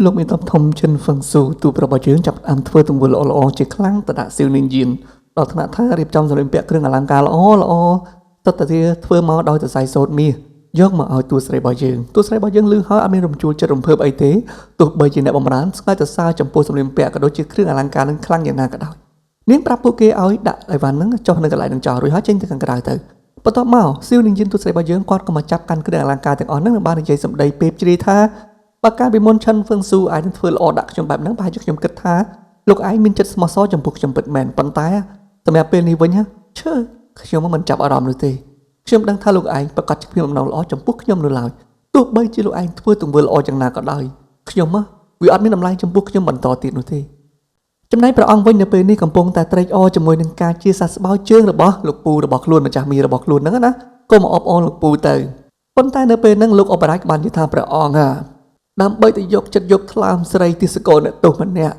លោកមានតបធំឈិនហ្វឹងស៊ូទូប្របស់យើងចាប់ផ្ដើមធ្វើទង្វើល្អៗជាខ្លាំងទៅដាក់សៀវនាងយៀនដល់ថ្នាក់ថារៀបចំសម្លៀកបំពាក់គ្រឿងអលង្ការល្អល្អទតតែធ្វើមកដោយសរសៃសូត្រមាសយកមកឲ្យតួស្រីរបស់យើងតួស្រីរបស់យើងលឺហើយអត់មានរំជួលចិត្តរំភើបអីទេទោះបីជាអ្នកបម្រើស្គាល់តែសើចំពោះសម្លៀកបំពាក់ក៏ដូចជាគ្រឿងអលង្ការនឹងខ្លាំងយ៉ាងណាក៏ដោយនាងប្រាប់ពួកគេឲ្យដាក់អីវ៉ាន់ហ្នឹងចុះនៅកន្លែងហ្នឹងចោលរួចហើយចេញទៅខាងក្រៅទៅបន្ទាប់មកសៀវនាងយៀនតួស្រីរបស់យើងគាត់ក៏មកចាប់កាន់គ្រឿងអលង្ការទាំងអស់ហ្នឹងនិងបាននិយាយសម្ដីពេបជ្រាយថា បើកាលពីមុនឈិនហ្វឹងស៊ូអាចនឹងធ្វើល្អដាក់ខ្ញុំបែបហ្នឹងប្រហែលជាខ្ញុំគិតថាលោកឯងមានចិត្តស្មោះសរចំពោះខ្ញុំពិតមែនប៉ុន្តែសម្រាប់ពេលនេះវិញឈើខ្ញុំមិនចាប់អារម្មណ៍នោះទេខ្ញុំដឹងថាលោកឯងប្រកាសជាគ្មានបំណងល្អចំពោះខ្ញុំនោះឡើយទោះបីជាលោកឯងធ្វើទង្វើល្អយ៉ាងណាក៏ដោយខ្ញុំវាអត់មានតម្លៃចំពោះខ្ញុំបន្តទៀតនោះទេចំណែកព្រះអង្គវិញនៅពេលនេះកំពុងតែត្រេកអរជាមួយនឹងការជាសះស្បើយជើងរបស់លោកពូរបស់ខ្លួនម្ចាស់មីរបស់ខ្លួនហ្នឹងណាក៏មកអបអរលោកពូទៅប៉ុន្តែនៅពេលហ្នឹងលោកអបរាជបាននិយាយថាព្រះអង្គហាដើម្បីទៅយកចិត្តយកថ្លើមស្រីទិសកលអ្នកទោសម្នាក់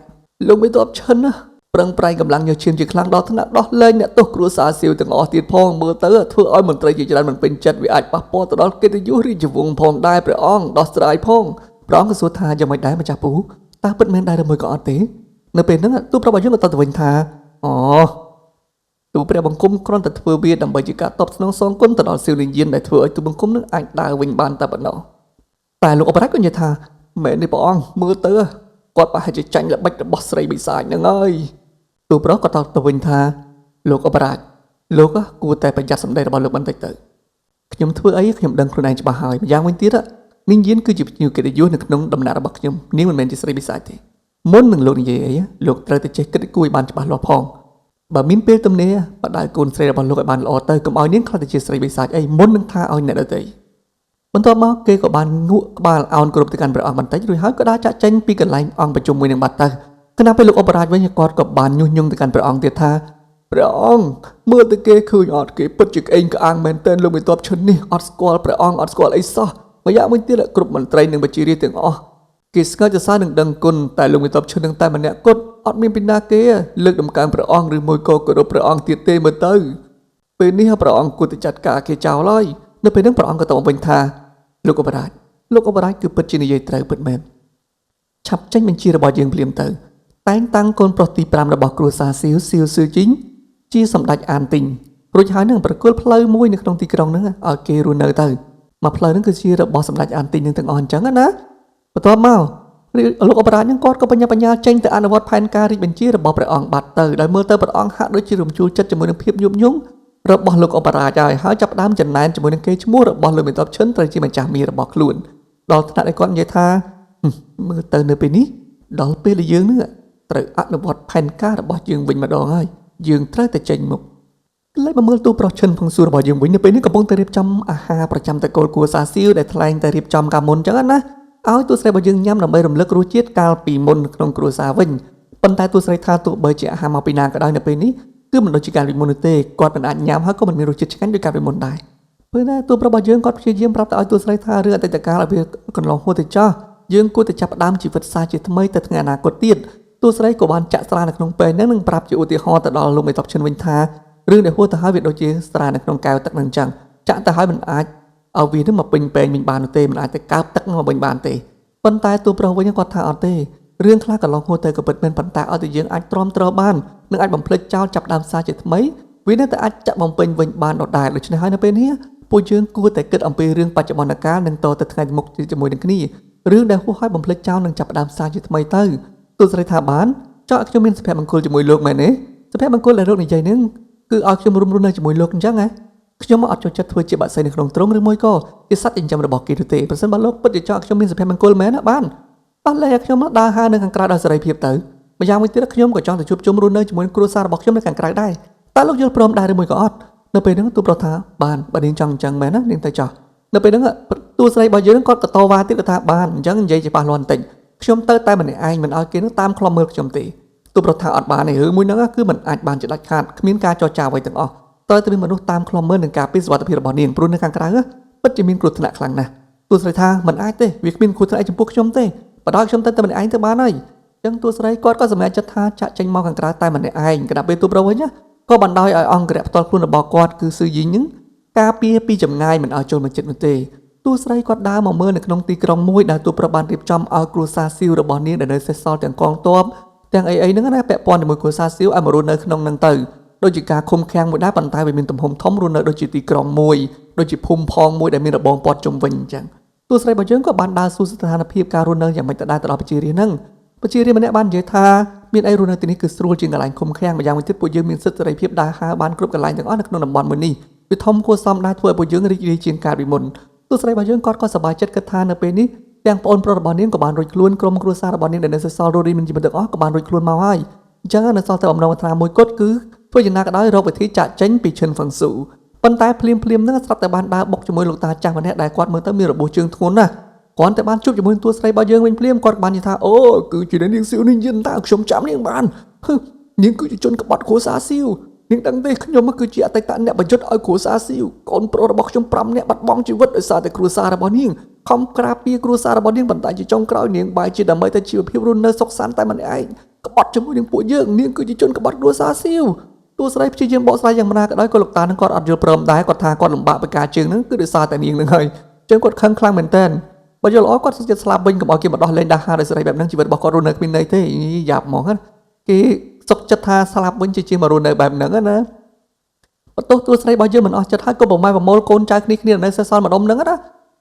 លោកមិនតបឈិនណាប្រឹងប្រែងកម្លាំងញើសឈាមជាខ្លាំងដល់ថ្នាក់ដោះលែងអ្នកទោសគ្រួសារសៀវទាំងអស់ទៀតផងមើលទៅធ្វើឲ្យមន្ត្រីជាច្រើនមិនពេញចិត្តវាអាចប៉ះពាល់ទៅដល់កិត្តិយសរាជវង្សផងដែរព្រះអង្គដោះស្រាយផងព្រះអង្គក៏សួរថាយ៉ាងម៉េចដែរម្ចាស់ពូតើពិតមែនដែរឬមួយក៏អត់ទេនៅពេលហ្នឹងទូប្រាប់ឲ្យយើងក៏តបទៅវិញថាអូទូព្រះបង្គំគ្រាន់តែធ្វើវាដើម្បីជាការតបស្នងសងគុណទៅដល់សៀវលីងយៀនដែលធ្វើឲ្យទូបង្គំនឹងអាចដើរវិញបានតែប៉ុណ្ណោះតែលោកអបរាជក៏និយាយថាមែនទេព្រះអង្គមើលទៅគាត់ប្រហែលជាចាញ់ល្បិចរបស់ស្រីបិសាចហ្នឹងហើយទូប្រុសក៏តបទៅវិញថាលោកអបរាជលោកគួរតែប្រយ័ត្នសម្ដីរបស់លោកបន្តិចទៅខ្ញុំធ្វើអីខ្ញុំដឹងខ្លួនឯងច្បាស់ហើយម្យ៉ាងវិញទៀតនាងយៀនគឺជាភ្ញៀវកិត្តិយសនៅក្នុងដំណាក់របស់ខ្ញុំនាងមិនមែនជាស្រីបិសាចទេមុននឹងលោកនិយាយអីលោកត្រូវតែចេះគិតគួរឲ្យបានច្បាស់លាស់ផងបើមានពេលទំនេរបដៅកូនស្រីរបស់លោកឲ្យបានល្អទៅកុំឲ្យនាងខ្លាចទៅជាស្រីបិសាចអីមុននឹងថាឲ្យអ្នកដទៃបន្ទាប់មកគេក៏បានងក់ក្បាលអោនគ្រប់ទៅកាន់ព្រះអង្គបន្តិចរួចហើយក៏ដើរចាក់ចេញពីកន្លែងអង្គប្រជុំមួយនឹងបាត់ទៅខណៈពេលលោកអបរាជវិញគាត់ក៏បានញុះញង់ទៅកាន់ព្រះអង្គទៀតថាព្រះអង្គមើលទៅគេឃើញអត់គេពិតជាក្អេងក្អាងមែនទែនលោកមេតបឈិននេះអត់ស្គាល់ព្រះអង្គអត់ស្គាល់អីសោះម្យ៉ាងវិញទៀតគ្រប់មន្ត្រីនិងប្រជារាស្ត្រទាំងអស់គេស្គាល់ចសារនឹងដឹងគុណតែលោកមេតបឈិននឹងតែម្នាក់គត់អត់មានពីណាគេលើកដំកើងព្រះអង្គឬមួយក៏គោរពព្រះអង្គទៀតទេមើលទៅពេលនេះព្រះអង្គគួរតែចាត់ការគេចោលហើយនៅពេលហ្នឹងព្រះអង្គក៏តបវិញថាលោកអបរាជលោកអបរាជគឺពិតជានិយាយត្រូវពិតមែនឆាប់ចេញបញ្ជារបស់យើងភ្លាមទៅតែងតាំងកូនប្រុសទី5របស់គ្រួសារសៀវសៀវស៊ឺជីងជាសម្ដេចអានទីងរួចហើយនឹងប្រគល់ផ្លូវមួយនៅក្នុងទីក្រុងហ្នឹងឲ្យគេរស់នៅទៅមកផ្លូវហ្នឹងគឺជារបស់សម្ដេចអានទីងនឹងទាំងអស់អញ្ចឹងណាបន្ទាប់មកលោកអបរាជហ្នឹងគាត់ក៏បញ្ញាបញ្ញាចេញទៅអនុវត្តផែនការរាជបញ្ជារបស់ព្រះអង្គបាត់ទៅដោយមើលទៅព្រះអង្គហាក់ដូចជារំជួលចិត្តជាមួយនឹងភាពញុបញង់របស់លោកអបរាជហើយចាប់ផ្ដើមចំណែនជាមួយនឹងគេឈ្មោះរបស់លោកមេតបឈិនត្រូវជាម្ចាស់មីរបស់ខ្លួនដល់ថ្នាក់ដែលគាត់និយាយថាមើលទៅនៅពេលនេះដល់ពេលដែលយើងនឹងត្រូវអនុវត្តផែនការរបស់យើងវិញម្ដងហើយយើងត្រូវតែចេញមុខលេខមកមើលទូប្រុសឈិនផឹងស៊ូរបស់យើងវិញនៅពេលនេះកំពុងតែរៀបចំអាហារប្រចាំតកូលគួសាសៀវដែលថ្លែងតែរៀបចំកាលមុនអញ្ចឹងណាឲ្យទូស្រីរបស់យើងញ៉ាំដើម្បីរំលឹករសជាតិកាលពីមុនក្នុងគ្រួសារវិញប៉ុន្តែទូស្រីថាទោះបីជាអាហារមកពីណាក៏ដោយនៅពេលនេះគឺមិនដូចជាកាលពីមុននោះទេគាត់មិនអាចញ៉ាំហើយក៏មិនមានរសជាតិឆ្ងាញ់ដូចកាលពីមុនដែរពេលណាទូប្រុសរបស់យើងគាត់ព្យាយាមប្រាប់ទៅឲ្យទូស្រីថារឿងអតីតកាលឲ្យវាកន្លងហួសទៅចោះយើងគួរតែចាប់ផ្ដើមជីវិតសាជាថ្មីទៅថ្ងៃអនាគតទៀតទូស្រីក៏បានចាក់ស្រានៅក្នុងពេលហ្នឹងនិងប្រាប់ជាឧទាហរណ៍ទៅដល់លោកមេតបឈិនវិញថារឿងដែលហួសទៅហើយវាដូចជាស្រានៅក្នុងកែវទឹកនឹងអញ្ចឹងចាក់ទៅហើយមិនអាចឲ្យវានឹងមកពេញពេញវិញបាននោះទេមិនអាចទៅកើបទឹកមកវិញបានទេប៉ុន្តែទូប្រុសវិញគាត់ថាអត់ទេរឿងខ្លះកន្លងហួសទៅក៏ពិតមែនប៉ុន្តែឲ្យតែយើងអាចទ្រាំទ្របាននិងអាចបំភ្លេចចោលចាប់ដើមសារជាថ្មីវានៅតែអាចចាក់បំពេញវិញបានដដែលដូច្នេះហើយនៅពេលនេះពួកយើងគួរតែគិតអំពីរឿងបច្ចុប្បន្នកាលនិងតទៅថ្ងៃមុខជាមួយនឹងគ្នារឿងដែលហួសហើយបំភ្លេចចោលនិងចាប់ដើមសារជាថ្មីទៅទូស្រីថាបានចង់ឲ្យខ្ញុំមានសុភមង្គលជាមួយលោកមែនទេសុភមង្គលដែលលោកនិយាយនឹងគឺឲ្យខ្ញុំរួមរស់នៅជាមួយលោកអញ្ចឹងហ៎ខ្ញុំអត់ចូលចិត្តធ្វើជាបាក់សីនៅក្នុងទ្រុងឬមួយក៏ជាសត្វចិញ្ចឹមរបស់គេនោះទេប្រសិនបើលោកពិតជាចង់ឲ្យខ្ញុំមានសុភមង្គលមែនណាបានបានលែងឲ្យខ្ញុំដើរហើរនៅខាងក្រៅដោយសេរីភាពទៅម្យ៉ាងវិញទៀតខ្ញុំក៏ចង់ទៅជួបជុំរស់នៅជាមួយគ្រួសាររបស់ខ្ញុំនៅខាងក្រៅដែរតើលោកយល់ព្រមដែរឬមួយក៏អត់នៅពេលហ្នឹងទូប្រុសថាបានបើនាងចង់អញ្ចឹងមែនណានាងទៅចោះនៅពេលហ្នឹងទូស្រីរបស់យើងគាត់ក៏តវ៉ាទៀតគាត់ថាបានអញ្ចឹងនិយាយជាប៉ះលាន់បន្តិចខ្ញុំទៅតែម្នាក់ឯងមិនឲ្យគេនឹងតាមខ្លំមើលខ្ញុំទេទូប្រុសថាអត់បានទេរឿងមួយហ្នឹងគឺមិនអាចបានជាដាច់ខាតគ្មានការចរចាអ្វីទាំងអស់ត្រូវតែមានមនុស្សតាមខ្លំមើលនឹងការពីសុវត្ថិភាពរបស់នាងព្រោះនៅខាងក្រៅពិតជាមានគ្រោះថ្នាក់ខ្លាំងណាស់ទូស្រីថាមិនអាចទេវាគ្មានគ្រោះថ្នាក់ចំពោះខ្ញុំទេបើដល់ខ្ញុំទៅតែម្នាក់ឯងទៅបានហើយអញ្ចឹងទូស្រីគាត់ក៏សម្រេចចិត្តថាចាក់ចេញមកខាងក្រៅតែម្នាក់ឯងខណៈពេលទូប្រុសវិញក៏បណ្ដោយឲ្យអង្គរៈផ្ទាល់ខ្លួនរបស់គាត់គឺស៊ឺយីងនឹងការពារពីចម្ងាយមិនឲ្យចូលមកចិត្តនោះទេ តួស្រីគាត់ដើរមកមើលនៅក្នុងទីក្រុងមួយដែលតួប្រុសបានរៀបចំឲ្យគ្រួសារស៊ីវរបស់នាងដែលនៅសេសសល់ទាំងកងទ័ពទាំងអីអីហ្នឹងណាពាក់ព័ន្ធជាមួយគ្រួសារស៊ីវឲ្យមករស់នៅក្នុងហ្នឹងទៅដូចជាការឃុំឃាំងមួយដែរប៉ុន្តែវាមានទំហំធំរស់នៅដូចជាទីក្រុងមួយដូចជាភូមិផងមួយដែលមានរបងព័ទ្ធជុំវិញអញ្ចឹងតួស្រីរបស់យើងក៏បានដើរសួរស្ថានភាពការរស់នៅយ៉ាងម៉េចទៅដែរទៅដល់ប្រជារាស្ត្រហ្នឹងប្រជារាស្ត្រម្នាក់បាននិយាយថាមានអីរស់នៅទីនេះគឺស្រួលជាងកន្លែងឃុំឃាំងម្យ៉ាងវិញទៀតពួកយើងមានសិទ្ធិសេរីភាពដើរហើរបានគ្រប់កន្លែងទាំងអស់នៅក្នុងតំបន់មួយនេះវាធំគួរសមដែរធ្វើឲ្យពួកយើងរីករាយជាងកាលពីមុនតួស្រីរបស់យើងគាត់ក៏សប្បាយចិត្តគិតថានៅពេលនេះទាំងប្អូនប្រុសរបស់នាងក៏បានរួចខ្លួនក្រុមគ្រួសាររបស់នាងដែលនៅសេសសល់រស់រានមានជីវិតទាំងអស់ក៏បានរួចខ្លួនមកហើយអញ្ចឹងនៅសល់តែបំណងប្រាថ្នាមួយគត់គឺធ្វើយ៉ាងណាក៏ដោយរកវិធីចាក់ចេញពីឈិនហ្វឹងស៊ូប៉ុន្តែភ្លាមភ្លាមហ្នឹងស្រាប់តែបានដើរបុកជាមួយលោកតាចាស់ម្នាក់ដែលគាត់មើលទៅមានរបួសជើងធ្ងន់ណាស់គ្រាន់តែបានជួបជាមួយតួស្រីរបស់យើងវិញភ្លាមគាត់បាននិយាយថាអូគឺជានាងស៊ីវនេះយិនតើខ្ញុំចាំនាងបាននាងគឺជាជនក្បត់គ្រួសារស៊ីវនាងដឹងទេខ្ញុំគឺជាអតីតអ្នកប្រយុទ្ធឲ្យគ្រួសារស៊ីវកូនប្រុសរបស់ខ្ញុំ5នាក់បាត់បង់ជីវិតដោយសារតែគ្រួសាររបស់នាងខំក្រាបពីគ្រួសាររបស់នាងប៉ុន្តែជាចុងក្រោយនាងបែរជាដើម្បីតែជីវភាពរស់នៅសុខសាន្តតែម្នាក់ឯងក្បត់ជាមួយនឹងពួកយើងនាងគឺជាជនក្បត់គ្រួសារស៊ីវតួស្រីព្យាយាមបកស្រាយយ៉ាងណាក៏ដោយក៏លោកតានឹងគាត់អត់យល់ព្រមដែរគាត់ថាគាត់លំបាកបកាជើងហ្នឹងគឺដោយសារតែនាងហ្នឹងហើយចឹងគាត់ខឹងខ្លាំងមែនតើបើយល់ល្អគាត់សុខចិត្តស្លាប់វិញកុំឲ្យគេមកដោះលែងដាស់ហាដោយសេរីបែបហ្នឹងជីវិតរបស់គាត់រស់នៅគ្មានន័យទេយ៉ាប់ហ្មងណាគេសុខចិត្តថាស្លាប់វិញជាជាងមករស់នៅបែបហ្នឹងណាបន្ទោសតួស្រីរបស់យើងមិនអស់ចិត្តហើយក៏ប្រម៉ែប្រមូលកូនចៅគ្នាគ្នានៅសេសសល់ម្ដុំហ្នឹងណ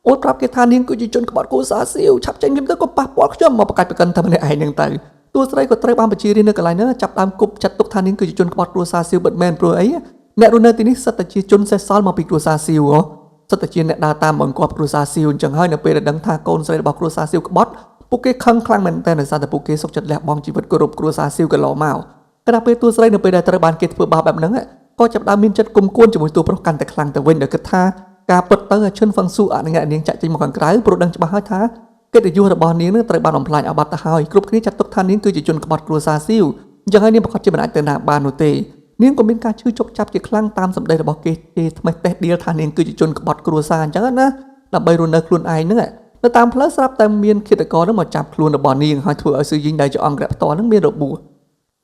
ាអូនប្រាប់គេថានាងគឺជាជនក្បត់គ្រួសារសៀវឆាប់ចេញខ្ញុំទៅក៏ប៉ះពាល់ខ្ញុំមកបកាច់បកិនតែម្នាក់ឯងហ្នឹងទៅតួស្រីក៏ត្រូវបានបញ្ជារៀននៅកន្លែងហ្នឹងចាប់ដើមគប់ចាត់ទុកថានាងគឺជាជនក្បត់គ្រួសារសៀវបិទមែនព្រោះអីអ្នករស់នៅទីនេះសិតតែជាជនសេសសល់មកពីគ្រួសារសៀវហ៎សិតតែជាអ្នកដើរតាមបង្គាប់គ្រួសារសៀវអញ្ចឹងហើយនៅពេលដែលដឹងថាកូនស្រីរបស់គ្រួសារសៀវក្បត់ពួកគេខឹងខ្លាំងមែនទែនដោយសារតែពួកគេសុខចិត្តលះបង់ជីវិតគោរពគ្រួសារសៀវកន្លងមកខណៈពេលតួស្រីនៅពេលដែលត្រូវបានគេធ្វើបាបបែបហ្នឹងក៏ចាប់ដើមមានចិត្តគុំគួនជាមួយតួប្រុសកាន់តែខ្លាំងទៅវិញដោយគិតថាការពិតទៅឈិនហ្វឹងស៊ូអនុញ្ញាតនាងចាក់ចេញមកខាងក្រៅព្រោះដឹងច្បាស់ហើយថាកិត្តិយសរបស់នាងនឹងត្រូវបានបំផ្លាញឲ្យបាត់ទៅហើយគ្រប់គ្នាចាត់ទុកថានាងគឺជាជនក្បត់គ្រួសារសៀវអញ្ចឹងហើយនាងប្រកាសជាមិនអាចទៅណាបាននោះទេនាងក៏មានការឈឺចុកចាប់ជាខ្លាំងតាមសម្ដីរបស់គេទេថ្មេះតេះដៀលថានាងគឺជាជនក្បត់គ្រួសារអញ្ចឹងណាដើម្បីរស់នៅខ្លួនឯងហ្នឹងនៅតាមផ្លូវស្រាប់តែមានឃាតករនឹងមកចាប់ខ្លួនរបស់នាងហើយធ្វើឲ្យស៊ឺយីងដែលជាអង្គរៈផ្ទាល់នឹងមានរបួស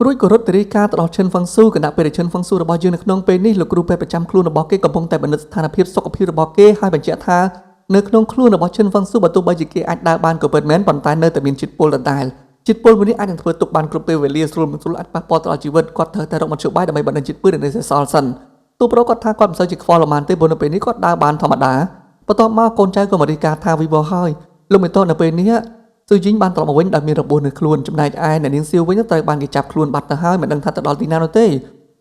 រួចក៏រត់ទៅរាយការណ៍ទៅដល់ឈិនហ្វឹងស៊ូគណៈពេលដែលឈិនហ្វឹងស៊ូរបស់យើងនៅក្នុងពេលនេះលោកគ្រូពេទ្យប្រចាំខ្លួនរបស់គេកំពុងតែពិនិត្យស្ថានភាពសុខភាពរបស់គេហើយបញ្ជាក់ថានៅក្នុងខ្លួនរបស់ឈិនហ្វឹងស៊ូបើទោះបីជាគេអាចដើរបានក៏ពិតមែនប៉ុន្តែនៅតែមានជាតិពុលដដែលជាតិពុលមួយនេះអាចនឹងធ្វើទុកបានគ្រប់ពេលវេលាស្រួលមិនស្រួលអាចប៉ះពាល់ទៅដល់ជីវិតគាត់ត្រូវតែរកមធ្យោបាយដើម្បីបណ្ដេញជាតិពុលដែលនៅសេសសល់សិនទូប្រុសគាត់ថាគាត់មិនសូវជាខ្វល់ប៉ុន្មានទេព្រោះនៅពេលនេះគាត់ដើរបានធម្មតាបន្ទាប់មកកូនចៅក៏មករាយការណ៍ថាវិវល់ហើយលោកមេតនៅពេលនេះស៊ឺយីងបានត្រឡប់មកវិញដោយមានរបួសនៅខ្លួនចំណែកឯអ្នកនាងសៀវវិញត្រូវបានគេចាប់ខ្លួនបាត់ទៅហើយមិនដឹងថាទៅដល់ទីណានោះទេ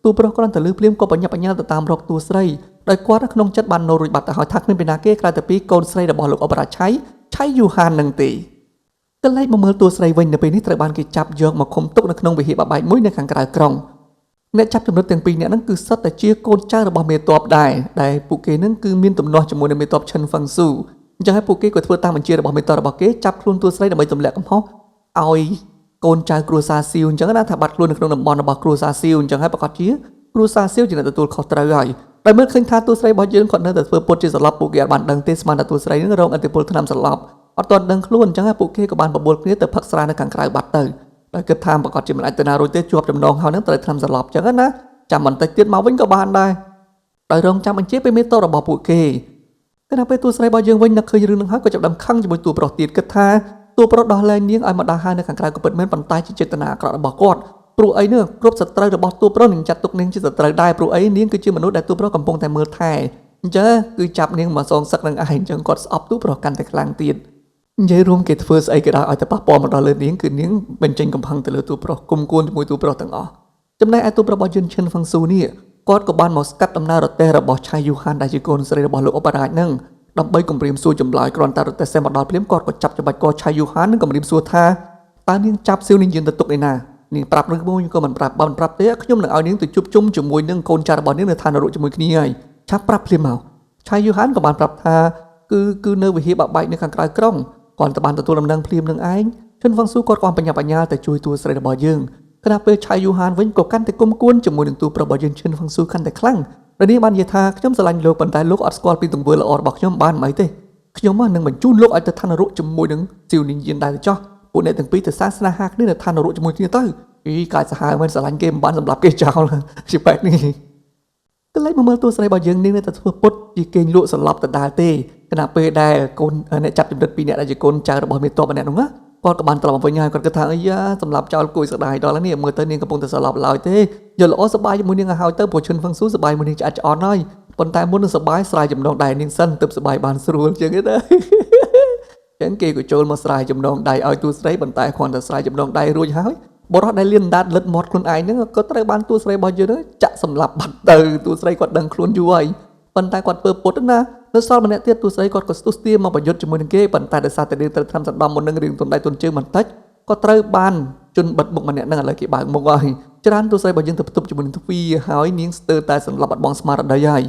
តួប្រុសគ្រាន់តែលឺភ្លាមក៏បញ្ញាប់បញ្ញាល់ទៅតាមរកតួស្រីដោយគាត់ក្នុងចិត្តបាននោរួចបាត់ទៅហើយថាគ្មានពីណាគេក្រៅតែពីកូនស្រីរបស់លោកអបរាឆៃឆៃយូហាននឹងទេកន្លែងមកមើលតួស្រីវិញនៅពេលនេះត្រូវបានគេចាប់យកមកឃុំទុកនៅក្នុងវិហារបាបែកមួយនៅខាងក្រៅក្រុងអ្នកចាប់ជំរិតទាំងពីរនាក់ហ្នឹងគឺសុទ្ធតែជាកូនចៅរបស់មេតបដែរដែលពួកគេហ្នឹងគឺមានទំនាស់ជាមួយនឹងមេតបឈិនហ្វឹងស៊ូអញ្ចឹងហើយពួកគេក៏ធ្វើតាមបញ្ជារបស់មេតបរបស់គេចាប់ខ្លួនតួស្រីដើម្បីទម្លាក់កំហុសឲ្យកូនចៅគ្រួសារស៊ីវអញ្ចឹងណាថាបាត់ខ្លួននៅក្នុងតំបន់របស់គ្រួសារស៊ីវអញ្ចឹងហើយប្រកាសជាគ្រួសារស៊ីវជាអ្នកទទួលខុសត្រូវហើយដោយមើលឃើញថាតួស្រីរបស់យើងគាត់នៅតែធ្វើពុតជាសន្លប់ពួកគេអត់បានដឹងទេស្មានតែតួស្រីនឹងរងឥទ្ធិពលថ្នាំសន្លប់អត់ទាន់ដឹងខ្លួនអញ្ចឹងហើយពួកគេក៏បានបបួលគ្នាទៅផឹកស្រានៅខាងក្រៅបាត់ទៅដោយគិតថាប្រកាសជាមិនអាចទៅណារួចទេជាប់ចំណងហើយនឹងត្រូវថ្នាំសន្លប់អញ្ចឹងណាចាំបន្តិចទៀតមកវិញក៏បានដែរដោយរងចាំបញ្ជាពីមេតបរបស់ពួកគេគណៈពេលតួស្រីរបស់យើងវិញនឹកឃើញរឿងនឹងហើយក៏ចាប់ដើមខឹងជាមួយតួប្រុសទៀតគិតថាតួប្រុសដោះលែងនាងឲ្យមកដើរហើរនៅខាងក្រៅក៏ពិតមែនប៉ុន្តែជាចេតនាអាក្រក់របស់គាត់ព្រោះអីនេះគ្រប់សត្រូវរបស់តួប្រុសនឹងចាត់ទុកនាងជាសត្រូវដែរព្រោះអីនាងគឺជាមនុស្សដែលតួប្រុសកំពុងតែមើលថែអញ្ចឹងគឺចាប់នាងមកសងសឹកនឹងឯងអញ្ចឹងគាត់ស្អប់តួប្រុសកាន់តែខ្លាំងទៀតនិយាយរួមគេធ្វើស្អីក៏ដោយឲ្យតែប៉ះពាល់មកដល់លើនាងគឺនាងបញ្ចេញកំហឹងទៅលើតួប្រុសគុំគួនជាមួយតួប្រុសទាំងអស់ចំណែកឯតួប្រុសរបស់យិនឈិនហ្វឹងស៊ូនេះគាត់ក៏បានមកស្កាត់ដំណើររទេះរបស់ឆៃយូហានដែលជាកូនស្រីរបស់លោកអបរាជនឹងដើម្បីគម្រាមសួរចម្លើយគ្រាន់តែរទេះសេះមកដល់ភ្លាមគាត់ក៏ចាប់ច្បាច់កឆៃយូហាននិងគម្រាមសួរថាតើនាងចាប់សៀវនាងយិនទៅទុកឯណានាងប្រាប់ឬមួយក៏មិនប្រាប់បើមិនប្រាប់ទេខ្ញុំនឹងឲ្យនាងទៅជួបជុំជាមួយនឹងកូនចៅរបស់នាងនៅឋាននរកជាមួយគ្នាហើយឆាប់ប្រាប់ភ្លាមមកឆៃយូហានក៏បានប្រាប់ថាគឺនៅវិហារបាក់បែកនៅខាងក្រៅក្រុងគាត់ទៅបានទទួលដំណឹងភ្លាមនឹងឯងឈិនហ្វឹងស៊ូគាត់ក៏បញ្ញាបញ្ញាទៅជួយតួស្រីរបស់យើងខណៈពេលឆៃយូហានវិញក៏កាន់តែគុំគួនជាមួយនឹងតួប្រុសរបស់យើងឈិនហ្វឹងស៊ូកាន់តែខ្លាំងដែលនេះបាននិយាយថាខ្ញុំស្រឡាញ់លោកប៉ុន្តែលោកអត់ស្គាល់ពីទង្វើល្អរបស់ខ្ញុំបានមិនអីទេខ្ញុំនឹងបញ្ជូនលោកឲ្យទៅឋាននរកជាមួយនឹងស៊ីវនីយៀនដែរទៅចោះពួកអ្នកទាំងពីរទៅសាសនាហាគ្នានៅឋាននរកជាមួយគ្នាទៅអីកាចសាហាវមែនស្រឡាញ់គេមិនបានសម្លាប់គេចោលជាបែបនេះកន្លែងមកមើលតួស្រីរបស់យើងនាងនៅតែធ្វើពុតជាគេងលក់សន្លប់ដដែលទេ ខណៈពេលដែលកូនអ្នកចាប់ចម្រិតពីរនាក់ដែលជាកូនចៅរបស់មេតបម្នាក់នោះណាគាត់ក៏បានត្រឡប់មកវិញហើយគាត់គិតថាអីយ៉ាសម្រាប់ចោលគួយស្ដាយដល់នេះមើលទៅនាងកំពុងតែសន្លប់ឡើយទេយកល្អសបាយជាមួយនាងឲ្យហើយទៅព្រោះឈិនហ្វឹងស៊ូសបាយមួយនាងឆ្អែតឆ្អន់ហើយប៉ុន្តែមុននឹងសបាយស្រាយចំណងដៃនាងសិនទើបសបាយបានស្រួលជាងទេណាចឹងគេក៏ចូលមកស្រាយចំណងដៃឲ្យតួស្រីប៉ុន្តែគ្រាន់តែស្រាយចំណងដៃរួចហើយបុរសដែលលៀនដាតលិតមាត់ខ្លួនឯងហ្នឹងក៏ត្រូវបានតួស្រីរបស់យើងចាក់សម្លាប់បាត់ទៅតួស្រីគាត់ដឹងខ្លួនយូរហើយប៉ុន្តែគាត់ធ្វើពុតណានៅសល់ម្នាក់ទៀតតួស្រីគាត់ក៏ស្ទុះស្ទាមកប្រយុទ្ធជាមួយនឹងគេប៉ុន្តែដោយសារតែរឿងត្រូវធ្វើសណ្ដំមុននឹងរឿងទុនដៃទុនជើងបន្តិចក៏ត្រូវបានជនបិទមុខម្នាក់ហ្នឹងឥឡូវគេបើកមុខហើយច្រើនតួស្រីរបស់យើងទៅផ្ទប់ជាមួយនឹងទ្វារហើយនាងស្ទើរតែសន្លប់បាត់បង់ស្មារតីហើយ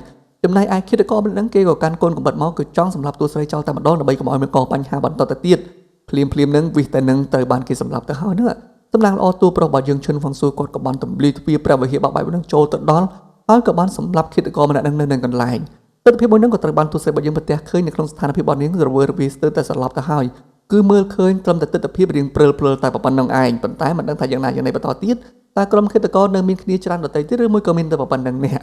ចំណែកឯឃាតករម្នាក់ហ្នឹងគេក៏កាន់កូនកំបិតមកគឺចង់សម្លាប់តួស្រីចោលតែម្ដងដើម្បីកុំឲ្យមានកបញ្ហាបន្តទៅទៀតភ្លាមភ្លាមហ្នឹងវិសតែនឹងត្រូវបានគេសម្លាប់ទៅហើយហ្នឹងតំណាងល្អតួប្រុសរបស់យើងឈិនហ្វុងស៊ូគាត់ក៏បានទម្លាយទ្វារព្រះវិហារបាក់បែកហ្នឹងចូលទៅដល់ហើយក៏បានសម្លាប់ឃាតករម្នាក់ហ្នឹងនៅនឹងកន្លែងទិដ្ឋភាពមួយហ្នឹងក៏ត្រូវបានទស្សនិករបស់យើងប្រទះឃើញនៅក្នុងស្ថានភាពរបស់នាងរវើរវាយស្ទើរតែសន្លប់ទៅហើយគឺមើលឃើញត្រឹមតែទិដ្ឋភាពរៀងព្រិលព្រិលតែប៉ុណ្្នឹងឯងប៉ុន្តែមិនដឹងថាយ៉ាងណាយ៉ាងណីបន្តទៀតតើក្រុមឃាតករនៅមានគ្នាច្រើនដទៃទៀតឬមួយក៏មានតែប៉ុណ្្នឹងនេះ